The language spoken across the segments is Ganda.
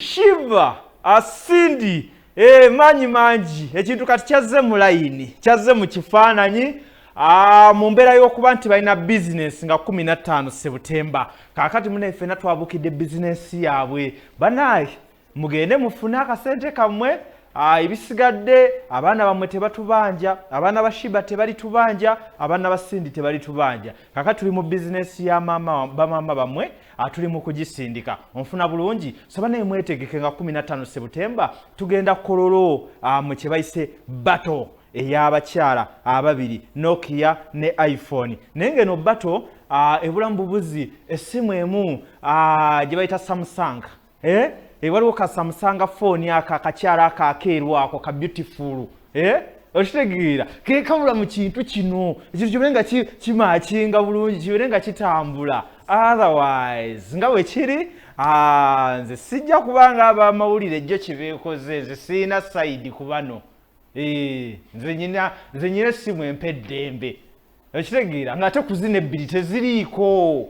Sheebah Cindy, maanyi mangi. Ekintu kati kyazze mu layini, kyazze mu kifaananyi mu mbeera y'okuba nti balina bizinesi nga 15 Sebutemba. Kaakati munaye ffenna twabukidde bizinesi yaabwe. Banaye, mugende mufune akasente kammwe. Ebisigadde abaana bammwe tebatubanja, abaana ba Sheebah tebalitubanja, abaana ba Cindy tebalitubanja. Kaakati tuli mu bizinesi ya mama, bamaama bammwe, tuli mu kugisindika. Onfuna bulungi? So banaye, mwetegeke nga 15 Sebutemba tugenda Kololo mu kye bayise battle ey'abakyala ababiri, Nokia ne iPhone. Naye ngeno battle ebulamu bubuzi essimu emu gye bayita Samsung, eh? Waliwo ka Samsung phone aka akakyala aka akeeru ako ka beautiful, eh? Okitegeera kekabula mu kintu kino, ekintu kibeere nga kimakinga bulungi, kibeere nga kitambula. Otherwise nga bwe kiri, nze sijja kubanga abamawulire ejjo kibeekoze. Nze sirina side ku bano. Nze nyina essimu empa eddembe, okitegeera, ng'ate ku zino ebbiri teziriiko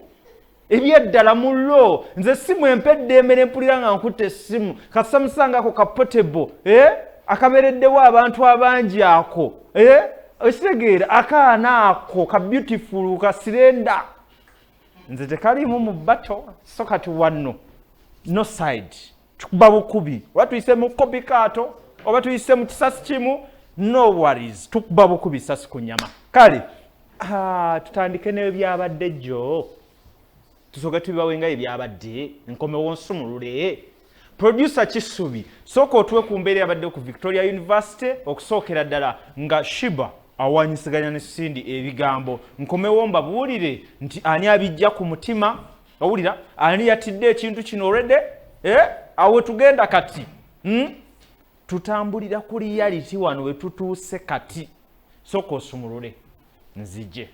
ebyeddala mullo. Nze essimu empa eddembe nempulira nga nkutte essimu ka Samsung ako ka portable, eh? Akabeereddewo abantu abangi ako, eh? Okitegeera, akaana ako ka beautiful ka slender, nze tekaliimu mu battle. So kati wanno no side, tukuba bukubi, oba tuyise mu kobi kaato oba tuyise mu kisasi kimu, no worries, tukuba bukubi sasi ku nyama. Kale tutandike n'ebyabadde jjo, tusooke tubibawe nga ebyabadde. Nkomewo nsumulule. Producer Kisubi, sooka otuwe ku mbeera yabadde ku Victoria University, okusookera ddala nga Sheebah awanyisiganya ne Cindy ebigambo. Nkomewo mbabuulire nti ani abijja ku mutima, owulira ani yatidde ekintu kino already, eh? Awo tugenda kati, Tutambulira ku reality wano we tutuuse kati. Sooka osumulule nzije.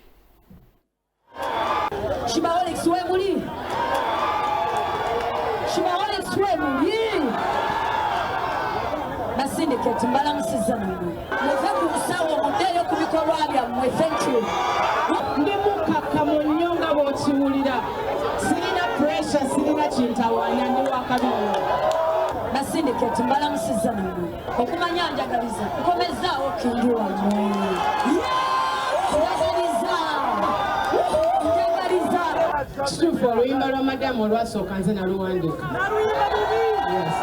Sheebaholics wemuli, Sheebaholics wemuli, ba syndicate mbalamusiza muno, muve ku nsawo muddeeyo ku bikolwa byammwe. Thank you. Ndi mukkakkamu nnyo nga bw'okiwulira. Sirina pressure, sirina kintawaanya, ndi wakabi nnyo. Ba syndicate mbalamusiza muno, okumanya njagaliza nkomezaawo king wammwe. Njagaliza, njagaliza. Kituufu, oluyimba lwa madamu olwasooka nze naluwandiika. Yes.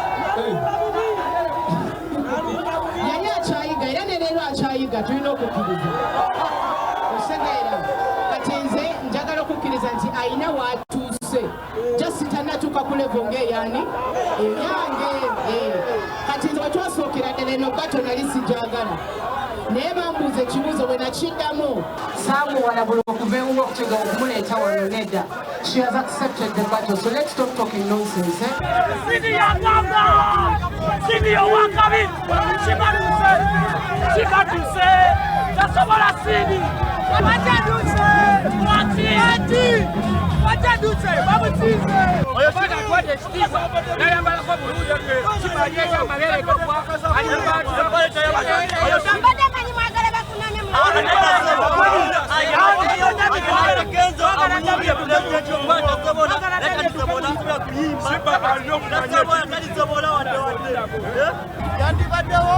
Yali akyayiga era ne leero akyayiga, tulina okukkiriza, okitegeera. Kati nze njagala okukkiriza nti ayina waatuuse, just tannatuuka ku level ng'eyaani eyange. Eh. Kati nze wetwasookera ddala eno battle nali sijagala, naye bambuuza ekibuuzo bwe nakiddamu. Saamuwalabula okuva ewuwe okutega okumuleeta wano, nedda. She has accepted the battle, so let's stop talking nonsense, eh? Cindy yagamba, Cindy owakabi kibatuse, kibatuse, tasobola Cindy. Wajaduse wati wajaduse bamusinze. Oyo Cindy atwadde ekitiibwa nayambalako bulungi, kimanyeyo amabeere gagwa ali mu bantu. Mbadde manyi mwagala bakunamye mu. Kenzo amuyimbye pulezidenti okuba tasobola, talisobola kuyimba, talisobola wadde wadde. Yandibaddewo.